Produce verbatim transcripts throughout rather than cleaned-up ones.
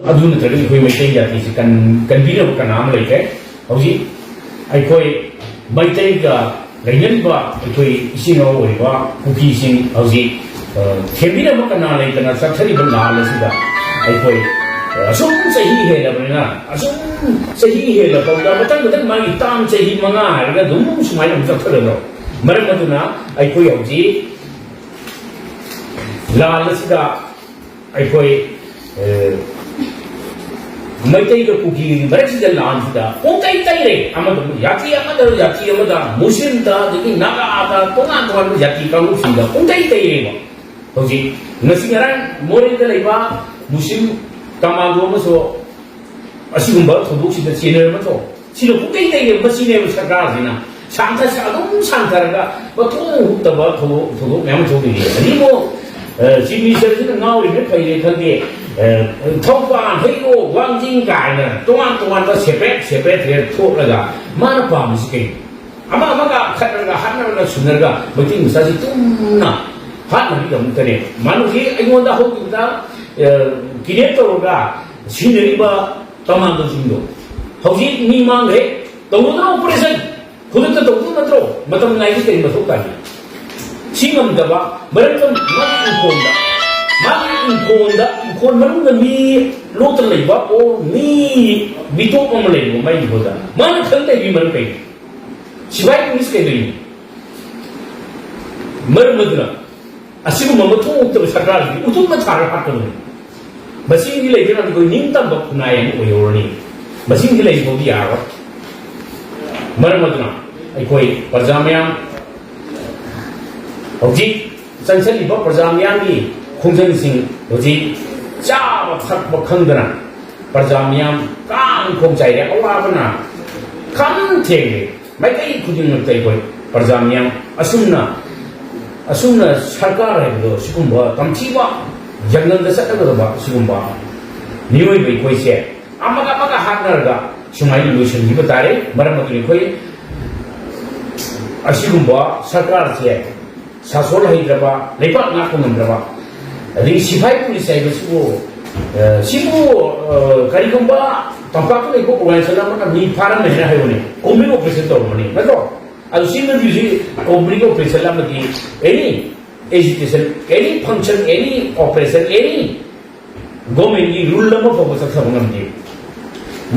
ꯑꯗꯨ ꯅꯠꯇ꯭ꯔꯒꯗꯤ ꯑꯩꯈꯣꯏ ꯃꯩꯇꯩ ꯖꯥꯇꯤꯁꯤ ꯀꯟ-, ꯀꯟꯕꯤꯅꯕ ꯀꯅꯥ ꯑꯃ ꯂꯩꯇꯦ꯫ ꯍꯧꯖꯤꯛ ꯑꯩꯈꯣꯏ ꯃꯩꯇꯩꯒ ꯂꯩꯅꯔꯤꯕ ꯑꯩꯈꯣꯏ ꯏꯆꯤꯟ ꯏꯅꯥꯎ ꯑꯣꯏꯔꯤꯕ ꯀꯨꯀꯤꯁꯤꯡ ꯍꯧꯖꯤꯛ, ꯑ, ꯊꯦꯝꯕꯤꯅꯕ ꯀꯅꯥ ꯂꯩꯇꯅ ꯆꯠꯊꯔꯤꯕ ꯂꯥꯟ ꯑꯁꯤꯗ ꯑꯩꯈꯣꯏ, ꯑ, ꯑꯁꯨꯝ ꯆꯍꯤ ꯍꯦꯜꯂꯕꯅꯤꯅ, ꯑꯁꯨꯝ ꯆꯍꯤ ꯍꯦꯜꯂꯐꯥꯎꯗ ꯃꯊꯪ ꯃꯊꯪ ꯃꯥꯒꯤ ꯇꯥꯝ ꯆꯍꯤ ꯃꯉꯥ ꯍꯥꯏꯔꯒ ꯑꯗꯨꯝ ꯁꯨꯃꯥꯏꯅ ꯑꯗꯨꯝ ꯆꯠꯊꯔꯗ꯭ꯔꯣ? ꯃꯔꯝ ꯑꯗꯨꯅ ꯑꯩꯈꯣꯏ ꯍꯧꯖꯤꯛ ꯂꯥꯟ ꯑꯁꯤꯗ ꯑꯩꯈꯣꯏ, ꯑ, ꯃꯩꯇꯩꯒ ꯀꯨꯀꯤꯒꯤ ꯃꯔꯛꯁꯤꯗ ꯂꯥꯟꯁꯤꯗ ꯄꯨꯡꯇꯩ ꯇꯩꯔꯦ꯫ ꯑꯃꯗ ꯖꯥꯇꯤ ꯑꯃꯗ, ꯖꯥꯇꯤ ꯑꯃꯗ, ꯃꯨꯁꯂꯤꯝꯗ, ꯑꯗꯒꯤ ꯅꯥꯒꯥꯗ, ꯇꯣꯉꯥꯟ ꯇꯣꯉꯥꯟꯕ ꯖꯥꯇꯤ ꯀꯥꯡꯂꯨꯞꯁꯤꯡꯗ ꯄꯨꯡꯇꯩ ꯇꯩꯔꯦꯕ꯫ ꯍꯧꯖꯤꯛ ꯉꯁꯤ ꯉꯔꯥꯡ ꯃꯣꯔꯦꯗ ꯂꯩꯕ ꯃꯨꯁꯂꯤꯝ ꯀꯃꯥꯟꯗꯣ ꯑꯃꯁꯨ ꯑꯁꯤꯒꯨꯝꯕ ꯊꯧꯗꯣꯛꯁꯤꯗ ꯆꯦꯟꯅꯔꯕ ꯅꯠꯇ꯭ꯔꯣ? ꯁꯤꯅ ꯄꯨꯡꯇꯩ ꯇꯩꯔꯦ꯫ ꯃꯁꯤꯅꯦꯕ ꯁꯔꯀꯥꯔꯁꯤꯅ ꯁꯥꯡꯊ-, ꯑꯗꯨꯝ ꯁꯥꯡꯊꯔꯒ ꯃꯊꯣꯡ ꯍꯨꯛꯇꯕ ꯊꯧꯗꯣꯛ, ꯊꯧꯗꯣꯛ ꯃꯌꯥꯝ ꯑꯃ ꯊꯣꯛꯂꯤꯁꯦ꯫ ꯑꯗꯒꯤ ꯑꯃꯨꯛ, ꯑ, ꯆꯤꯐ ꯃꯤꯅꯤꯁꯇꯔꯁꯤꯅ ꯉꯥꯎꯔꯤꯕ꯭ꯔꯥ ꯐꯩꯔꯦ ꯈꯪꯗꯦ, ꯑ, ꯊꯧꯕꯥꯜ, ꯍꯩꯔꯣꯛ, ꯋꯥꯡꯖꯤꯡ ꯀꯥꯏꯅ ꯇꯣꯉꯥꯟ ꯇꯣꯉꯥꯟꯕ separate separate ꯊꯣꯛꯂꯒ ꯃꯥꯅ ꯄꯥꯝꯃꯤꯁꯤ ꯀꯩꯅꯣ? ꯑꯃ ꯑꯃꯒ ꯈꯠꯅꯔꯒ, ꯍꯥꯠꯅꯔꯒ, ꯁꯨꯅꯔꯒ ꯃꯩꯇꯩ ꯃꯆꯥꯁꯤ ꯇꯨꯝꯅ ꯍꯥꯠꯅꯕꯤꯗꯃꯛꯇꯅꯦ꯫ ꯃꯥꯅ ꯍꯧꯖꯤꯛ ꯑꯩꯉꯣꯟꯗ ꯍꯧꯈꯤꯕꯗ, ꯑ, kidnap ꯇꯧꯔꯒ ꯁꯤꯅꯔꯤꯕ ꯀꯃꯥꯟꯗꯣꯁꯤꯡꯗꯣ ꯍꯧꯖꯤꯛ ꯃꯤ ꯃꯥꯡꯈ꯭ꯔꯦ꯫ ꯇꯧꯔꯨꯗꯅ operation ꯈꯨꯗꯛꯇ ꯇꯧꯗꯧ ꯅꯠꯇ꯭ꯔꯣ? ꯃꯇꯝ ꯉꯥꯏꯕ ꯀꯔꯤ ꯃꯊꯧ ꯇꯥꯒꯦ? ꯁꯤ ꯉꯝꯗꯕ ꯃꯔꯝꯗ ꯃꯥꯒꯤ ꯏꯪꯈꯣꯜꯗ, ꯃꯥꯒꯤ ꯏꯪꯈꯣꯜꯗ, ꯏꯪꯈꯣꯜ ꯃꯅꯨꯡꯗ ꯃꯤ ꯂꯣꯠꯇꯅ ꯂꯩꯕ, ꯑꯣ, ꯃꯤ ꯃꯤꯇꯣꯞ ꯑꯃ ꯂꯩꯕ ꯃꯥꯒꯤ ꯏꯪꯈꯣꯜꯗ, ꯃꯥꯅ ꯈꯪꯗꯕꯤ ꯃꯔꯝ ꯀꯩꯅꯣ? ꯁꯤꯐꯥꯏ ꯄꯨꯂꯤꯁ ꯀꯩꯗꯧꯔꯤꯅꯣ? ꯃꯔꯝ ꯑꯗꯨꯅ ꯑꯁꯤꯒꯨꯝꯕ ꯃꯊꯣꯡ ꯍꯨꯛꯇꯕ ꯁꯔꯀꯥꯔꯁꯤꯗꯤ ꯎꯇꯨꯞꯅ ꯊꯥꯔꯒ ꯍꯥꯠꯀꯗꯕꯅꯤ꯫ ꯃꯁꯤꯒꯤ ꯂꯩꯇꯅ ꯑꯩꯈꯣꯏ ꯅꯤꯡꯇꯝꯕ ꯈꯨꯟꯅꯥꯏ ꯑꯃ ꯑꯣꯏꯍꯧꯔꯅꯤ꯫ ꯃꯁꯤꯒꯤ ꯂꯩꯕ ꯐꯥꯎꯗꯤ ꯌꯥꯔꯔꯣꯏ꯫ ꯃꯔꯝ ꯑꯗꯨꯅ ꯑꯩꯈꯣꯏ ꯄ꯭ꯔꯖꯥ ꯃꯌꯥꯝ, ꯍꯧꯖꯤꯛ ꯆꯪꯁꯤꯜꯂꯤꯕ ꯄ꯭ꯔꯖꯥ ꯃꯤꯌꯥꯝꯒꯤ ꯈꯣꯡꯖꯪꯁꯤꯡ ꯍꯧꯖꯤꯛ ꯆꯥꯕ ꯊꯛꯄ ꯈꯪꯗꯅ ꯄ꯭ꯔꯖꯥ ꯃꯤꯌꯥꯝ ꯀꯥꯡ ꯈꯣꯡ ꯆꯥꯏꯔꯦ, ꯑꯋꯥꯕꯅ ꯈꯝ ꯊꯦꯡꯂꯦ꯫ ꯃꯥꯏꯀꯩ ꯈꯨꯗꯤꯡꯃꯛꯇ ꯑꯩꯈꯣꯏ ꯄ꯭ꯔꯖꯥ ꯃꯤꯌꯥꯝ ꯑꯁꯨꯝꯅ, ꯑꯁꯨꯝꯅ ꯁꯔꯀꯥꯔ ꯍꯥꯏꯕꯗꯣ ꯁꯤꯒꯨꯝꯕ ꯇꯝꯊꯤꯕ ꯖꯪꯒꯜꯗ ꯆꯠꯅꯒꯗꯕ ꯁꯤꯒꯨꯝꯕ ꯃꯤꯑꯣꯏꯕ ꯑꯩꯈꯣꯏꯁꯦ ꯑꯃꯒ ꯑꯃꯒ ꯍꯥꯠꯅꯔꯒ ꯁꯨꯃꯥꯏꯅ ꯂꯣꯏꯁꯤꯟꯈꯤꯕ ꯇꯥꯔꯦ꯫ ꯃꯔꯝ ꯑꯗꯨꯅ ꯑꯩꯈꯣꯏ ꯑꯁꯤꯒꯨꯝꯕ ꯁꯔꯀꯥꯔꯁꯦ ꯁꯥꯁꯣꯟ ꯍꯩꯇ꯭ꯔꯕ, ꯂꯩꯕꯥꯛ ꯉꯥꯛꯄ ꯉꯝꯗ꯭ꯔꯕ, ꯑꯗꯒꯤ ꯁꯤꯐꯥꯏ ꯄꯨꯂꯤꯁ ꯍꯥꯏꯕꯁꯤꯕꯨ ꯑ, ꯁꯤꯕꯨ, ꯑ, ꯀꯔꯤꯒꯨꯝꯕ ꯇꯝꯄꯥꯛꯇ ꯂꯩꯕ organization ꯑꯃꯅ ꯃꯤ ꯐꯥꯔꯝꯃꯦ ꯍꯥꯏꯅ ꯍꯥꯏꯕꯅꯤ, combing operation ꯇꯧꯔꯝꯕꯅꯤ, ꯅꯠꯇ꯭ꯔꯣ? ꯑꯗꯨ ꯁꯤꯃꯗꯤ ꯍꯧꯖꯤꯛ combing operation ꯑꯃꯗꯤ any agitation, any function, any operation, any government ꯀꯤ rule ꯑꯃ ꯐꯥꯎꯕ ꯆꯠꯊꯕ ꯉꯝꯗꯦ꯫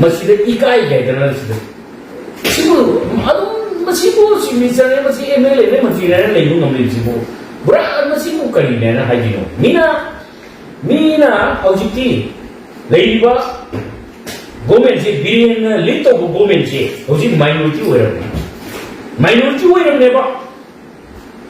ꯃꯁꯤꯗ ꯏꯀꯥꯏ ꯍꯥꯏꯗꯅ ꯁꯤꯗ ꯁꯤꯕꯨ ꯑꯗꯨꯝ ꯃꯁꯤꯕꯨ chief minister ꯅꯦ, ꯃꯁꯤ MLA ꯅꯦ, ꯃꯟꯇ꯭ꯔꯤ ꯅꯦ ꯍꯥꯏꯅ ꯂꯩꯕ ꯉꯝꯂꯤꯕꯁꯤꯕꯨ ꯄꯨꯔꯥ ꯃꯁꯤꯕꯨ ꯀꯔꯤꯅꯦꯅ ꯍꯥꯏꯗꯣꯏꯅꯣ? ꯃꯤꯅ, ꯃꯤꯅ ꯍꯧꯖꯤꯛꯇꯤ ꯂꯩꯔꯤꯕ government ꯁꯦ, ꯕꯤꯔꯦꯟꯅ lead ꯇꯧꯕ government ꯁꯦ ꯍꯧꯖꯤꯛ minority ꯑꯣꯏꯔꯕꯅꯦ꯫ Minority ꯑꯣꯏꯔꯕꯅꯦꯕ꯫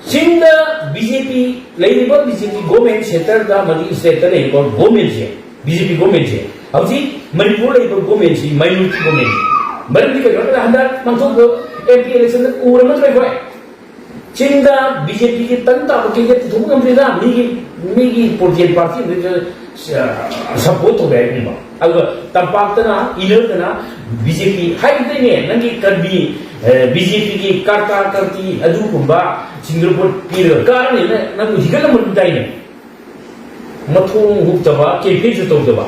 ꯆꯤꯡꯗ BJP, ꯂꯩꯔꯤꯕ BJP government, centre ꯗ ꯑꯃꯗꯤ state ꯇ ꯂꯩꯔꯤꯕ government ꯁꯦ, BJP government ꯁꯦ, ꯍꯧꯖꯤꯛ ꯃꯅꯤꯄꯨꯔ ꯂꯩꯔꯤꯕ government ꯁꯤ minority government ꯅꯤ꯫ ꯃꯔꯝꯗꯤ ꯀꯩꯅꯣ ꯍꯥꯏꯕꯗ ꯍꯟꯗꯛ ꯄꯥꯡꯊꯣꯛꯄ MP election ꯗ ꯎꯔꯕ ꯅꯠꯇ꯭ꯔꯣ ꯑꯩꯈꯣꯏ? ꯆꯤꯡꯗ BJP ꯒꯤ ꯇꯪ ꯇꯥꯕ candidate ꯄꯨꯊꯣꯛꯄ ꯉꯝꯗ꯭ꯔꯤꯗ, ꯃꯤꯒꯤ, ꯃꯤꯒꯤ political party ꯑꯃꯗ, ꯑ, support ꯇꯧꯒꯦ ꯍꯥꯏꯕꯅꯦꯕ꯫ ꯑꯗꯨꯒ ꯇꯝꯄꯥꯛꯇꯅ, inner ꯗꯅ BJP ꯍꯥꯏꯕꯗꯩꯅꯦ, ꯅꯪꯒꯤ ꯀꯔꯕꯤ, ꯑ, BJP ꯒꯤ ꯀꯔꯇꯥ ꯀꯔꯇꯤ ꯑꯗꯨꯒꯨꯝꯕ ꯁꯤꯡꯗꯨ ꯄꯤꯔꯒ ꯀꯥꯔꯅꯤꯅ ꯅꯪꯕꯨ ꯍꯤꯒꯠꯂꯝꯃꯗꯥꯏꯅꯦ꯫ ꯃꯊꯣꯡ ꯍꯨꯛꯇꯕ, campaign ꯁꯨ ꯇꯧꯗꯕ,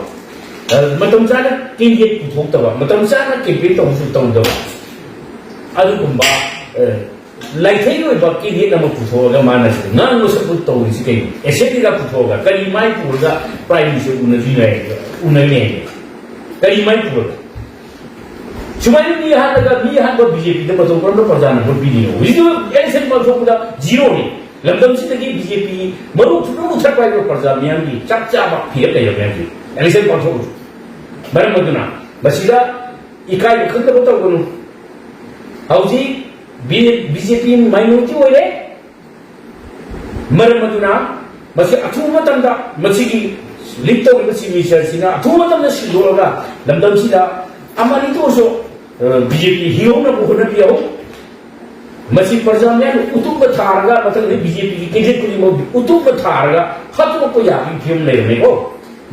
ꯑ, ꯃꯇꯝ ꯆꯥꯅ candidate ꯄꯨꯊꯣꯛꯇꯕ, ꯃꯇꯝ ꯆꯥꯅ campaign ꯇꯧꯕꯁꯨ ꯇꯧꯗꯕ, ꯑꯗꯨꯒꯨꯝꯕ, ꯑ, ꯂꯥꯏꯊꯩ ꯑꯣꯏꯕ candidate ꯑꯃ ꯄꯨꯊꯣꯛꯑꯒ ꯃꯥꯅ ꯁꯤꯗ ꯉꯥꯡꯕ ꯁꯛꯄ ꯇꯧꯔꯤꯁꯤ ꯀꯩꯅꯣ? Assembly ꯗ ꯄꯨꯊꯣꯛꯑꯒ ꯀꯔꯤ ꯃꯥꯏ ꯄꯨꯔꯒ Prime Minister ꯎꯅꯗꯣꯏꯅꯣ ꯍꯥꯏ-, ꯎꯅꯅꯤ ꯍꯥꯏꯒꯦ? ꯀꯔꯤ ꯃꯥꯏ ꯄꯨꯔꯒ? ꯁꯨꯃꯥꯏꯅ ꯃꯤ ꯍꯥꯠꯂꯒ, ꯃꯤ ꯍꯥꯠꯄ BJP ꯗ ꯃꯇꯧ ꯀꯔꯝꯅ ꯄ꯭ꯔꯖꯥꯅ vote ꯄꯤꯗꯣꯏꯅꯣ? ꯍꯧꯖꯤꯛꯁꯨ election ꯄꯥꯡꯊꯣꯛꯄꯗ zero ꯅꯤ꯫ ꯂꯝꯗꯝꯁꯤꯗꯒꯤ BJP ꯃꯔꯨ ꯁꯨꯡꯂꯨ ꯃꯨꯊꯠꯄ ꯍꯥꯏꯕ ꯄ꯭ꯔꯖꯥ ꯃꯤꯌꯥꯝꯒꯤ ꯆꯞ ꯆꯥꯕ ꯐꯤꯔꯦꯞ ꯂꯩꯔꯕꯅꯦ ꯍꯧꯖꯤꯛ election ꯄꯥꯡꯊꯣꯛꯄꯗ꯫ ꯃꯔꯝ ꯑꯗꯨꯅ ꯃꯁꯤꯗ ꯏꯀꯥꯏꯕ ꯈꯪꯗꯕ ꯇꯧꯒꯅꯨ꯫ ꯍꯧꯖꯤꯛ ꯕꯤ-, BJP minority ꯑꯣꯏꯔꯦ꯫ ꯃꯔꯝ ꯑꯗꯨꯅ ꯃꯁꯤ ꯑꯊꯨꯕ ꯃꯇꯝꯗ ꯃꯁꯤꯒꯤ lead ꯇꯧꯔꯤꯕ chief minister ꯁꯤꯅ ꯑꯊꯨꯕ ꯃꯇꯝꯗ ꯁꯤꯟꯗꯣꯛꯑꯒ ꯂꯝꯗꯝꯁꯤꯗ ꯑꯃ ꯑꯅꯤꯇ ꯑꯣꯏꯔꯁꯨ, ꯑ, BJP ꯍꯤꯡꯍꯧꯅꯕ ꯍꯣꯠꯅꯕꯤꯌꯨ꯫ ꯃꯁꯤ ꯄ꯭ꯔꯖꯥ ꯃꯌꯥꯝꯅ ꯎꯇꯨꯞꯅ ꯊꯥꯔꯒ ꯃꯊꯪꯗ BJP ꯒꯤ candidate ꯈꯨꯗꯤꯡꯃꯛ ꯎꯇꯨꯞꯅ ꯊꯥꯔꯒ ꯍꯥꯠꯇꯣꯛꯄ ꯌꯥꯕꯒꯤ ꯐꯤꯕꯝ ꯂꯩꯔꯝꯃꯦꯀꯣ꯫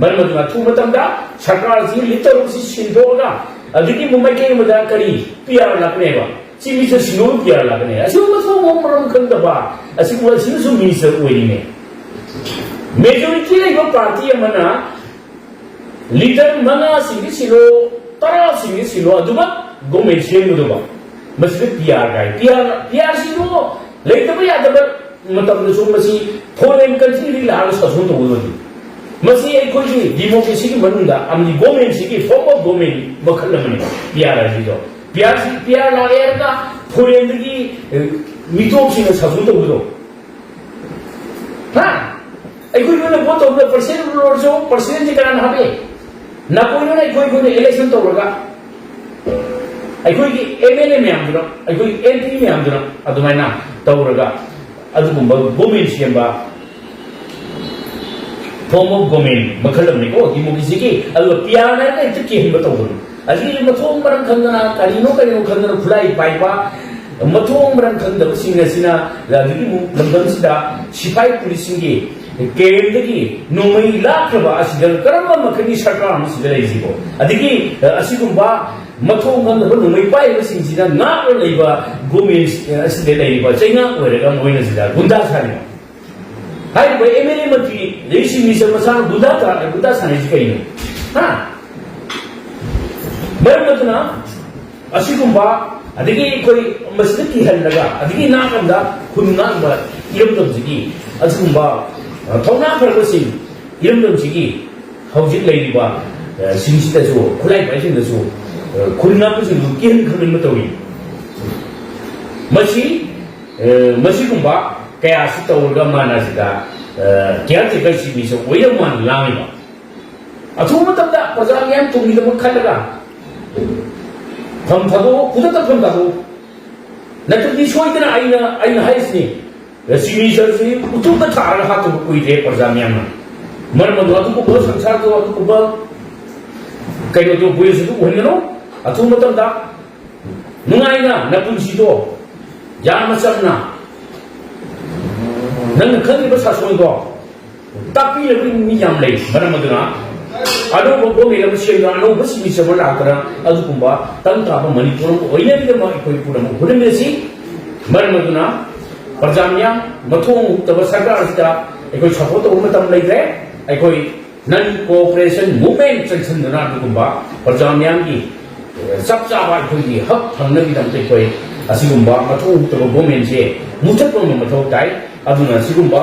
ꯃꯔꯝ ꯑꯗꯨꯅ ꯑꯊꯨꯕ ꯃꯇꯝꯗ ꯁꯔꯀꯥꯔꯁꯤ lead ꯇꯧꯔꯤꯕꯁꯤ ꯁꯤꯟꯗꯣꯛꯑꯒ ꯑꯗꯨꯒꯤ ꯑꯃꯨꯛ ꯃꯥꯏꯀꯩ ꯑꯃꯗ ꯀꯔꯤ PR ꯂꯥꯛꯀꯅꯦꯕ? Chief Minister ꯁꯤꯟꯗꯣꯛꯑꯒ PR ꯂꯥꯛꯀꯅꯦ꯫ ꯑꯁꯤꯒꯨꯝꯕ ꯊꯣꯛꯄ ꯃꯔꯝ ꯈꯪꯗꯕ, ꯑꯁꯤꯒꯨꯝꯕ, ꯑꯁꯤꯅꯁꯨ minister ꯑꯣꯏꯔꯤꯅꯦ꯫ Majority ꯂꯩꯕ party ꯑꯃꯅ ꯂꯤꯗꯔ ꯃꯉꯥꯁꯤꯡꯗꯤ ꯁꯤꯜꯂꯣ, ꯇꯔꯥꯁꯤꯡꯗꯤ ꯁꯤꯜꯂꯣ, ꯑꯗꯨꯒ ꯒꯣꯔꯃꯦꯟ ꯁꯦꯝꯒꯗꯧꯕ꯫ ꯃꯁꯤꯗ ꯄꯤ ꯑꯥꯔ ꯀꯥꯏ꯫ ꯄꯤ ꯑꯥꯔ, ꯄꯤ ꯑꯥꯔꯁꯤꯕꯨ ꯂꯩꯇꯕ ꯌꯥꯗꯕ ꯃꯇꯝꯗꯁꯨ ꯃꯁꯤ ꯐꯣꯔꯦꯟ ꯀꯟꯇ꯭ꯔꯤꯗꯒꯤ ꯂꯥꯛꯑꯒ ꯁꯥꯁꯟ ꯇꯧꯒꯗꯕꯅꯤ꯫ ꯃꯁꯤ ꯑꯩꯈꯣꯏꯒꯤ ꯗꯤꯃꯣꯀ꯭ꯔꯦꯁꯤꯒꯤ ꯃꯅꯨꯡꯗ ꯑꯃꯗꯤ ꯒꯣꯔꯃꯦꯟꯁꯤꯒꯤ ꯐꯣꯔꯝ ꯑꯣꯐ ꯒꯣꯔꯃꯦꯟ ꯃꯈꯜ ꯑꯃꯅꯤ ꯄꯤ ꯑꯥꯔ ꯍꯥꯏꯁꯤꯁꯨ꯫ P R C, P R ꯂꯥꯛꯑꯦ ꯍꯥꯏꯔꯒ ꯐꯣꯔꯦꯟꯗꯒꯤ, ꯑꯦ, ꯃꯤꯇꯣꯞꯁꯤꯡꯅ ꯁꯥꯁꯟ ꯇꯧꯕꯗꯣ꯫ ꯍꯥ? ꯑꯩꯈꯣꯏ ꯂꯣꯏꯅ ꯚꯣꯠ ꯇꯧꯕꯗ ꯄ꯭ꯔꯁꯤꯗꯦꯟ ꯔꯨꯂꯔꯁꯨ ꯄ꯭ꯔꯁꯤꯗꯦꯟꯁꯤ ꯀꯅꯥꯅ ꯍꯥꯞꯄꯤ? ꯅꯥꯀꯣꯏꯅꯅ ꯑꯩꯈꯣꯏ ꯑꯩꯈꯣꯏꯅ ꯏꯂꯦꯛꯁꯟ ꯇꯧꯔꯒ ꯑꯩꯈꯣꯏꯒꯤ ꯑꯦꯝ ꯑꯦꯜ ꯑꯦ ꯃꯌꯥꯝꯗꯨꯅ, ꯑꯩꯈꯣꯏꯒꯤ ꯑꯦꯝ ꯄꯤ ꯃꯌꯥꯝꯗꯨꯅ ꯑꯗꯨꯃꯥꯏꯅ ꯇꯧꯔꯒ ꯑꯗꯨꯒꯨꯝꯕ ꯒꯣꯔꯃꯦꯟ ꯁꯦꯝꯕ ꯐꯣꯔꯝ ꯑꯣꯐ ꯒꯣꯔꯃꯦꯟ ꯃꯈꯜ ꯑꯃꯅꯤꯀꯣ ꯗꯤꯃꯣꯀ꯭ꯔꯦꯁꯤꯒꯤ꯫ ꯑꯗꯨꯒ ꯄꯤ ꯑꯥꯔꯅ ꯍꯦꯛꯇ ꯀꯤꯍꯟꯕ ꯇꯧꯕꯅꯤ꯫ ꯑꯗꯒꯤ ꯃꯊꯣꯡ ꯃꯔꯝ ꯈꯪꯗꯅ, ꯀꯔꯤꯅꯣ ꯀꯔꯤꯅꯣ ꯈꯪꯗꯅ ꯈꯨꯠꯂꯥꯏ ꯄꯥꯏꯕ, ꯃꯊꯣꯡ ꯃꯔꯝ ꯈꯪꯗꯕꯁꯤꯡ ꯑꯁꯤꯅ ꯑꯗꯨꯒꯤ ꯑꯃꯨꯛ ꯂꯝꯗꯝꯁꯤꯗ ꯁꯤꯐꯥꯏ ꯄꯨꯂꯤꯁꯁꯤꯡꯒꯤ ꯀꯦꯝꯗꯒꯤ ꯅꯣꯡꯃꯩ ꯂꯥꯛꯈ꯭ꯔꯕ ꯑꯁꯤꯗ ꯀꯔꯝꯕ ꯃꯈꯜꯒꯤ ꯁꯔꯀꯥꯔ ꯑꯃ ꯁꯤꯗ ꯂꯩꯔꯤꯁꯤꯕꯣ? ꯑꯗꯒꯤ, ꯑ, ꯑꯁꯤꯒꯨꯝꯕ ꯃꯊꯣꯡ ꯈꯪꯗꯕ ꯅꯣꯡꯃꯩ ꯄꯥꯏꯔꯤꯕꯁꯤꯡꯁꯤꯅ ꯉꯥꯛꯂ ꯂꯩꯕ ꯒꯣꯔꯃꯦꯟ ꯑꯁꯤꯗ ꯂꯩꯔꯤꯕ ꯆꯩꯉꯥꯛ ꯑꯣꯏꯔꯒ ꯃꯣꯏꯅ ꯁꯤꯗ ꯒꯨꯟꯗꯥ ꯁꯥꯔꯤꯕ꯫ ꯍꯥꯏꯔꯤꯕ M L A Mantri, ꯂꯩꯔꯤꯁꯤꯡ minister ꯃꯆꯥꯅ ꯒꯨꯟꯗꯥ ꯇꯥ-, ꯒꯨꯟꯗꯥ ꯁꯥꯟꯅꯔꯤꯁꯤ ꯀꯩꯅꯣ? ꯍꯥ? ꯃꯔꯝ ꯑꯗꯨꯅ ꯑꯁꯤꯒꯨꯝꯕ, ꯑꯗꯒꯤ ꯑꯩꯈꯣꯏ ꯃꯁꯤꯗ ꯀꯤꯍꯜꯂꯒ, ꯑꯗꯒꯤ ꯅꯥꯀꯟꯗ ꯈꯨꯟ ꯉꯥꯛꯄ ꯏꯔꯝꯗꯝꯁꯤꯒꯤ ꯑꯁꯤꯒꯨꯝꯕ, ꯑ, ꯊꯧꯅꯥ ꯐꯔꯕꯁꯤꯡ ꯏꯔꯝꯗꯝꯁꯤꯒꯤ ꯍꯧꯖꯤꯛ ꯂꯩꯔꯤꯕ, ꯑ, ꯁꯤꯡꯁꯤꯗꯁꯨ, ꯈꯨꯠꯂꯥꯏ ꯄꯥꯏꯁꯤꯡꯗꯁꯨ, ꯑ, ꯈꯨꯟ ꯉꯥꯛꯄꯁꯤꯡꯗꯨ ꯀꯤꯍꯟ ꯈꯪꯍꯟꯕ ꯇꯧꯏ꯫ ꯃꯁꯤ, ꯑ, ꯃꯁꯤꯒꯨꯝꯕ ꯀꯌꯥꯁꯤ ꯇꯧꯔꯒ ꯃꯥꯅ ꯁꯤꯗ, ꯑ, ꯀꯤꯌꯥꯔ ꯇꯦꯀꯔ ꯁꯤ ꯃꯤꯁꯦ ꯑꯣꯏꯅ ꯃꯥꯅ ꯂꯥꯡꯉꯤꯕ꯫ ꯑꯊꯨꯕ ꯃꯇꯝꯗ ꯄ꯭ꯔꯖꯥ ꯃꯤꯌꯥꯝ ꯇꯨꯡꯒꯤꯗꯃꯛ ꯈꯜꯂꯒ ꯐꯝ ꯊꯥꯗꯣꯛꯑꯣ, ꯈꯨꯗꯛꯇ ꯐꯝ ꯊꯥꯗꯣꯛꯑꯣ꯫ ꯅꯠꯇ꯭ꯔꯗꯤ ꯁꯣꯏꯗꯅ ꯑꯩꯅ, ꯑꯩꯅ ꯍꯥꯏꯔꯤꯁꯤꯅꯤ, ꯁꯤꯒꯅꯦꯆꯔꯁꯤ ꯎꯇꯨꯞꯇ ꯊꯥꯔꯒ ꯍꯥꯠꯇꯧꯕ ꯀꯨꯏꯗ꯭ꯔꯦ ꯄ꯭ꯔꯖꯥ ꯃꯤꯌꯥꯝꯅ꯫ ꯃꯔꯝ ꯑꯗꯨꯅ ꯑꯗꯨꯒꯨꯝꯕ ꯁꯪꯁꯥꯔꯗꯣ, ꯑꯗꯨꯒꯨꯝꯕ ꯀꯩꯅꯣꯗꯣ ꯕꯣꯏꯁ ꯑꯗꯨ ꯎꯍꯟꯒꯅꯨ꯫ ꯑꯊꯨꯕ ꯃꯇꯝꯗ ꯅꯨꯡꯉꯥꯏꯅ ꯅꯄꯨꯟꯁꯤꯗꯣ ꯌꯥꯝꯅ ꯆꯝꯅ ꯅꯪꯅ ꯈꯪꯉꯤꯕ ꯁꯥꯁꯣꯟꯗꯣ ꯇꯥꯛꯄꯤꯅꯕ ꯃꯤ ꯌꯥꯝ ꯂꯩ꯫ ꯃꯔꯝ ꯑꯗꯨꯅ ꯑꯅꯧꯕ ꯒꯣꯔꯃꯦꯟ ꯑꯃ ꯁꯦꯝꯗꯨꯅ, ꯑꯅꯧꯕ ꯁꯤꯃꯤꯁ ꯑꯃ ꯂꯥꯛꯇꯅ ꯑꯗꯨꯒꯨꯝꯕ ꯇꯪ ꯇꯥꯕ ꯃꯅꯤꯄꯨꯔ ꯑꯃ ꯑꯣꯏꯅꯕꯒꯤꯗꯃꯛ ꯑꯩꯈꯣꯏ ꯄꯨꯝꯅꯃꯛ ꯍꯣꯠꯅꯃꯤꯟꯅꯁꯤ꯫ ꯃꯔꯝ ꯑꯗꯨꯅ ꯄ꯭ꯔꯖꯥ ꯃꯤꯌꯥꯝ, ꯃꯊꯣꯡ ꯍꯨꯛꯇꯕ ꯁꯔꯀꯥꯔ ꯑꯁꯤꯗ ꯑꯩꯈꯣꯏ ꯁꯄꯣꯔꯠ ꯇꯧꯕ ꯃꯇꯝ ꯂꯩꯇ꯭ꯔꯦ꯫ ꯑꯩꯈꯣꯏ ꯅꯟ ꯀꯣꯑꯣꯄꯔꯦꯁꯟ ꯃꯨꯚꯃꯦꯟ ꯆꯪꯁꯤꯟꯗꯨꯅ ꯑꯗꯨꯒꯨꯝꯕ ꯄ꯭ꯔꯖꯥ ꯃꯤꯌꯥꯝꯒꯤ, ꯑꯦ, ꯆꯞ ꯆꯥꯕ ꯑꯩꯈꯣꯏꯒꯤ ꯍꯛ ꯐꯪꯅꯕꯒꯤꯗꯃꯛꯇ ꯑꯩꯈꯣꯏ ꯑꯁꯤꯒꯨꯝꯕ ꯃꯊꯧ ꯇꯧꯕ ꯒꯣꯔꯃꯦꯟꯁꯦ ꯃꯨꯊꯠꯄ ꯑꯃ ꯃꯊꯧ ꯇꯥꯏ꯫ ꯑꯗꯨꯅ ꯁꯤꯒꯨꯝꯕ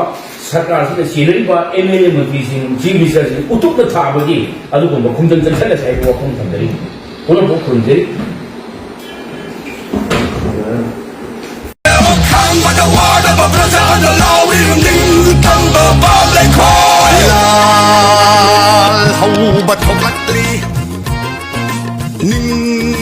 ꯁꯔꯀꯥꯔꯁꯤꯗ ꯆꯦꯟꯅꯔꯤꯕ ꯑꯦꯝ ꯑꯦꯜ ꯑꯦ ꯃꯟꯇ꯭ꯔꯤꯁꯤꯡ, ꯆꯤꯐ ꯃꯤꯅꯤꯁꯇꯔꯁꯤꯡ ꯎꯇꯨꯞꯅ ꯊꯥꯕꯒꯤ ꯑꯗꯨꯒꯨꯝꯕ ꯈꯣꯡꯖꯪ ꯆꯪꯁꯤꯜꯂꯁꯦ ꯍꯥꯏꯕ ꯋꯥꯐꯝ ꯊꯝꯖꯔꯤ꯫ ꯄꯨꯝꯅꯃꯛꯄꯨ ꯈꯨꯔꯨꯝꯖꯔꯤ꯫ ꯈꯥꯡꯕꯗ ꯋꯥꯔꯕ ꯄ꯭ꯔꯖꯥꯅ ꯂꯥꯎꯔꯤ ꯅꯤꯡꯇꯝꯕ ꯄꯥꯞ ꯂꯩꯈꯣꯏ꯫ ꯂꯥꯜ ꯍꯧꯕ ꯊꯣꯛꯂꯛꯂꯤ꯫ ꯅꯤꯡ